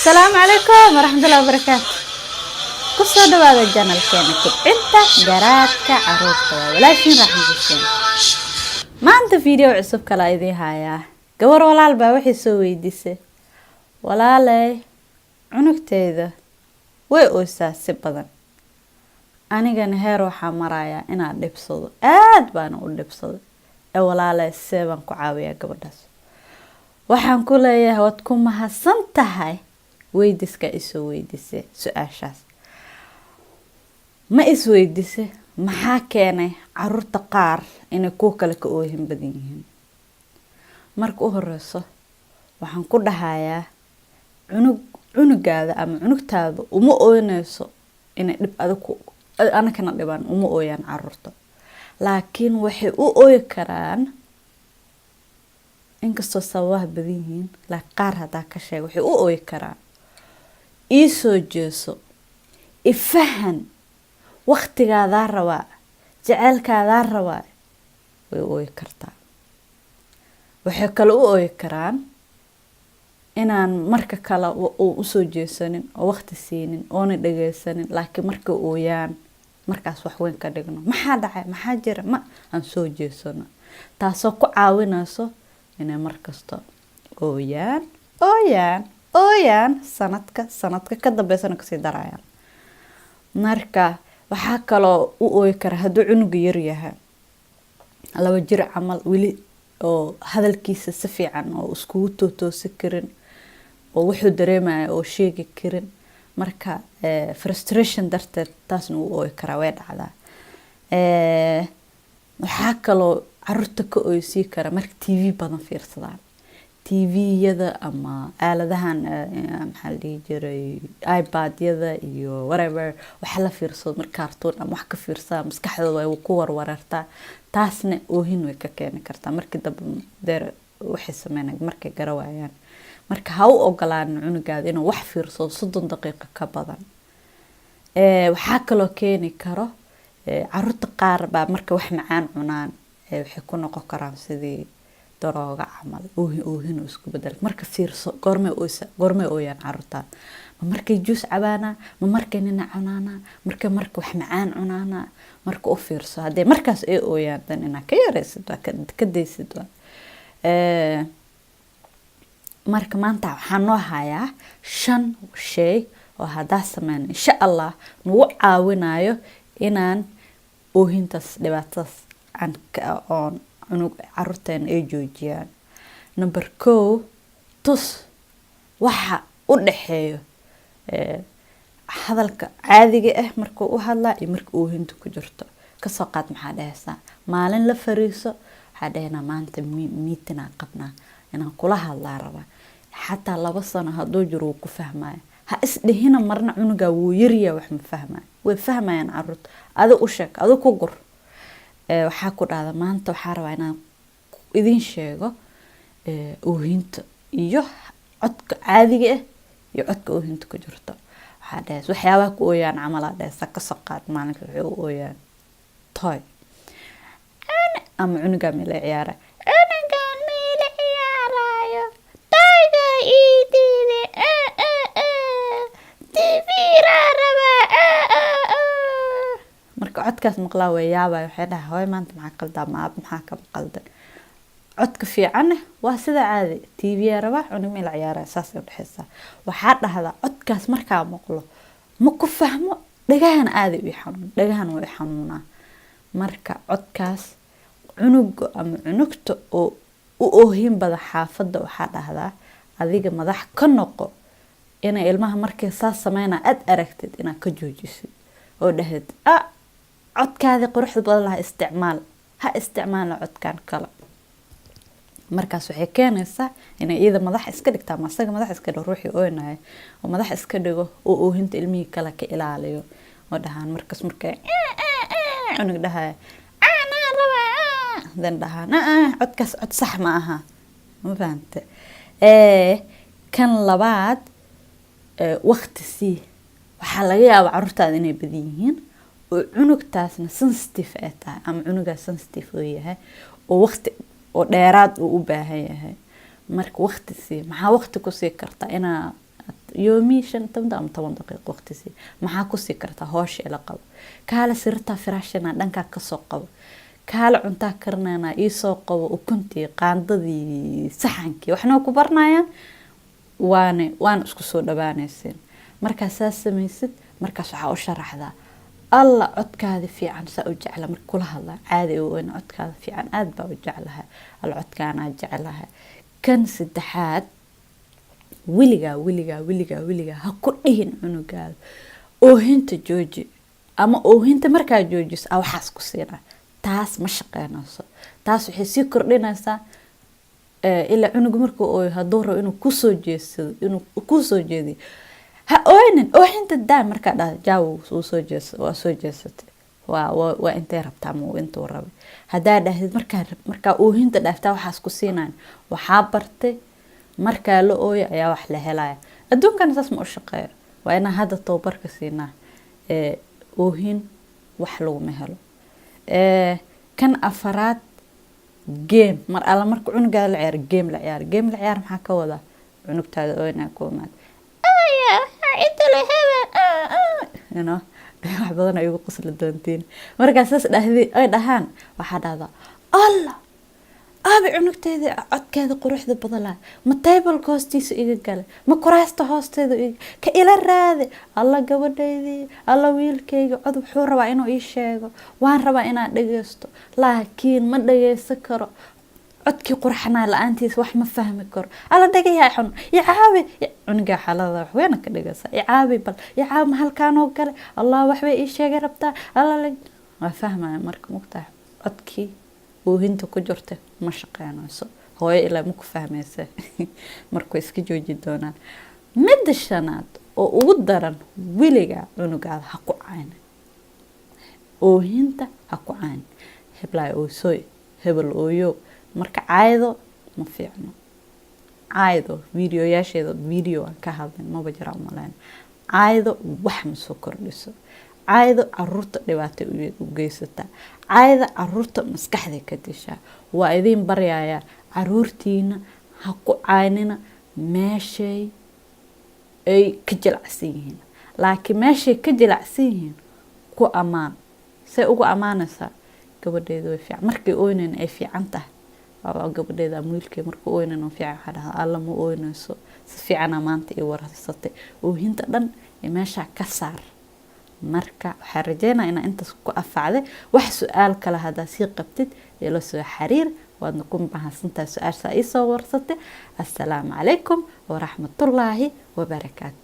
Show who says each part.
Speaker 1: Asalaamu calaykum waraxmatullahi wabarakaatu. Kusoo dhawaada channelkeena Kobcinta Garaadka Caruurta. Waa walaashiin Raxma Xuseen. Maanta video cusub kala idiin hayaa. Gabar walaal baa waxay soo weydiisay: "Walaaley, cunugteyda way oysaa si badan, anigana heer waxaa marayaa inaan dhibsado, aad baana u dhibsaday, ee walaaley, see baan ku caawiyaa gabadhaas?" Waxaan ku leeyahay, waad ku mahadsan tahay weydiska isoo weydiisay su-aashaas. Ma isweydiisay maxaa keenay caruurta qaar inay kuwa kale ka oohin badan yihiin? Marka u horeyso, waxaan ku dhahayaa, cunug cunugaada ama cunugtaada uma ooyneyso inay dhib adig anakana dhibaan. Uma ooyaan caruurta, laakiin waxay u ooyi karaan, inkastoo sababaha badan yihiin, laakiin qaar haddaa ka sheega, waxay u ooyi karaan: ii soo jeeso, ifahan, waktigaadaa rabaa, jaceylkaadaa rabaa. Way u ooyi kartaa. Waxay kale u ooyi karaan inaan marka kale uu usoo jeesanin oo waqti siinin oona dhageysanin, laakiin markay ooyaan markaas wax weyn ka dhigno: maxaa dhacay, maxaa jira, ma aan soo jeesano, taasoo ku caawinayso inay markasta ooyaan, ooyaan, ooyaan, sanadka sanadka ka dambeysana kasii darayaan. Marka waxaa kaloo u ooyi kara hadduu cunuga yar yahay, 2 jir camal, weli oo hadalkiisa si fiican oo iskugu tootoosi karin, oo wuxuu dareemaya oo sheegi karin. Marka frustration darteed taasna wuu ooyi karaa, way dhacdaa. Waxaa kaloo caruurta ka ooysii kara marka TV badan fiirsadaan, TV-yada ama aaladahan, maxaa la dhihi jiray, iPad-yada iyo whatever waxa la fiirsado. Marka cartoon ama wax ka fiirsada, maskaxdooda way ku warwareertaa, taasna oohin way ka keeni kartaa markii dambe. Deer waxay sameynay markay garawayaan. Marka ha u ogolaanin cunugaada inuu wax fiirsado 30 daqiiqo ka badan. Waxaa kaloo keeni karo, caruurta qaar baa marka wax macaan cunaan, waxay ku noqon karaan sidii darooga camal, oohin oohin oo isku bedel. Marka fiirso goormay ooysa, goormay ooyaan caruurta: ma markay juus cabaana, ma markay nina cunaana, marka wax macaan cunaana? Marka u fiirso, haddii markaas ay ooyaan, dan inaa ka yaraysid waa ka daysid waa. Marka maanta waxaa noo hayaa shan shay oo haddaa sameyn, insha Allah, nagu caawinayo inaan oohintaas dhibaatadaas aan oon cunug caruurteena ay joojiyaan. Number 1, tus waxa u dhexeeyo hadalka caadiga ah markuu u hadlaa iyo marka oohinta ku jirto. Kasoo qaad, maxaa dhehaysaa? Maalin la fariiso, waxaa dhehaynaa: "Maanta meeting aan qabnaa, inaan kula hadlaa rabaa." Xataa 2 sano hadduu jiro, wuu ku fahmaya. Ha isdhihina marna cunugaa wuu yaryaa, wax ma fahmaya. Way fahmayaan caruurta. Adi u sheeg, adi ku gur. Waxaa ku dhahda: "Maanta waxaa rabaa inaan idin sheego oohinta iyo codka caadiga ah iyo codka oohinta ku jirto." Waxaa dhehaysa waxyaabaha ku ooyaan camalaa dhehaysa. Kasoo qaad maalinka waxay u ooyaan toy ama cunugaa mila ciyaara, "Cunugan miila ciyaarayo, toyga ii diiday, TV rabaa." Marka codkaas maqlaa, way yaabay, waxay dhahay: "Hooy, maanta maxaa qaldaa? Ma aab, maxaa ka qaldan?" Codka fiicanne waa sida caadi: TV rabaa, cunug meel ciyaaraya, saasay udhexeysaa. Waxaa dhahdaa: "Codkaas markaa maqlo, ma ku fahmo, dhagahana aaday u xanuun, dhagahana way xanuunaa." Marka codkaas cunuga ama cunugta oo u oohin bada xaafadda, waxaa dhahdaa: "Adiga madax ka noqo inay ilmaha markay saas sameynaa aad aragtid inaad ka joojisid oo dhahdid: 'Ah, codkaadii quruxda badan laha isticmaal, ha isticmaala codkan kale.'" Markaas waxay keenaysaa inay iyada madax iska dhigta ama asaga madax iska dhigo, ruuxii ooynaya oo madax iska dhigo, oo oohinta ilmihii kale ka ilaaliyo, oo dhahaan markaas markay cunug dhahaya "Aanaa rabaa," dan dhahaan: "Codkaas cod sax ma aha." Ma fahante? Kan labaad, waqti sii. Waxaa laga yaabaa caruurtaada inay badan yihiin oo cunugtaasna sensitive ay tahay ama cunugaas sensitive oo yahay, oo waqti oo dheeraad uu u baahan yahay. Marka waqti sii. Maxaa waqti ku sii kartaa? Inaa Yoomi 15 ama 10 daqiiqo waqti sii. Maxaa kusii kartaa? Hoosha ila qabo, kaala sirtaa firaashana dhankaa kasoo qabo, kaala cuntaa karinayna iisoo qabo, ukuntii, qaandadii, saxankii, waxna ku baranayaan, waana isku soo dhawaanayseen. Markaa saas samaysid, markaas waxaa u sharaxdaa, "Alla, codkaada fiican saa u jecla." Marka kula hadlaa caadi weyn, "Codkaada fiican aada baa u jeclahay, alla codkaanaa jeclahay." Kan saddexaad, weligaa, weligaa, weligaa, weligaa ha ku dhihin cunugaada "Oohinta jooji" ama "Oohinta markaa joojiso a waxaas ku siinaa." Taas ma shaqeynayso. Taas waxay sii kordhinaysaa ilaa cunuga markuu ooyo, hadduu rabo inuu kusoo jeedsado, inuu kusoo jeediyo, "Ha ooynin, oohinta daa" markaa dhahda, jaawo uu soo jees, waa soo jeesatay, waa intay rabtaa ama intuu rabay. Haddaa dhahdid markaa "Oohinta dhaaftaa waxaas ku siinayan", waxaa bartay markaa la ooyo ayaa wax la helaya. Adduunkana saas ma u shaqeeyo. Waa inaan hadda tababarka siinaa. Oohin wax laguma helo. Kan afaraad, game. Mar alla marka cunugaada la ciyaaro, game la ciyaaro. Game la ciyaar maxaa ka wadaa? Cunugtaada ooynaa ku imaad, you know, wax badan ay igu qosli doontiin. Markaa saas dhahdi ay dhahaan, waxaa dhahdaa, "Allah, aabi cunugteeda codkeeda quruxda badan laha, ma tableka hoostiisa iga galay, ma kuraasta hoosteeda iga ka ila raadi? Alla gabadhaydii, alla wiilkayga, cod wuxuu rabaa inuu ii sheego, waan rabaa inaan dhageysto, laakiin ma dhageysan karo. Codkii qurxanaa la-aantiisa wax ma fahmi karo. Alla dhagayaa xun, icaawi." Cunugaa xaalada wax weyna ka dhageysa. "Icaawi, bal icaawi, ma halkaanoo gale? Allah, waxbay ii sheegay rabtaa." Alla waa fahmaya. Marka mugtahay codkii oohinta ku jirta ma shaqeynayso. Hooyo ilaa ma ku fahmaysa, marka way iska jooji doonaan. Midda shanaad oo ugu daran, weligaa cunugaada ha ku cayna oohinta. Ha ku cayn "Heblaay oosoy, hebel ooyo." Marka caaydo ma fiicno. Caaydo videoyaasheeda, video aan ka hadlin maba jira umaleyn. Caaydo wax ma soo kordhiso. Caaydo caruurta dhibaato u geysataa. Caayda caruurta maskaxday ka dishaa. Waa idiin baryayaa, caruurtiina ha ku caynina meeshay ay ka jilacsan yihiin, laakiin meeshay ka jilacsan yihiin ku ammaan. Say ugu ammaanaysaa? "Gabadheeda way fiican markay oynayn ay fiican tahay." Waa gabadheeda ama wiilkay markuu oynayn oo fiican, waxaa dhahdaa, "Alla, ma oynayso, si fiicana maanta ii warsatay. Oohinta dhan ee meeshaa ka saar." Marka waxaa rajeynaya inaa intaas ku afacday. Wax su-aal kale haddaa sii qabtid, ila soo xiriir. Waadna ku mahadsantahay su-aashaa iisoo warsatay. Assalaamu calaykum waraxmatullaahi wabarakaatu.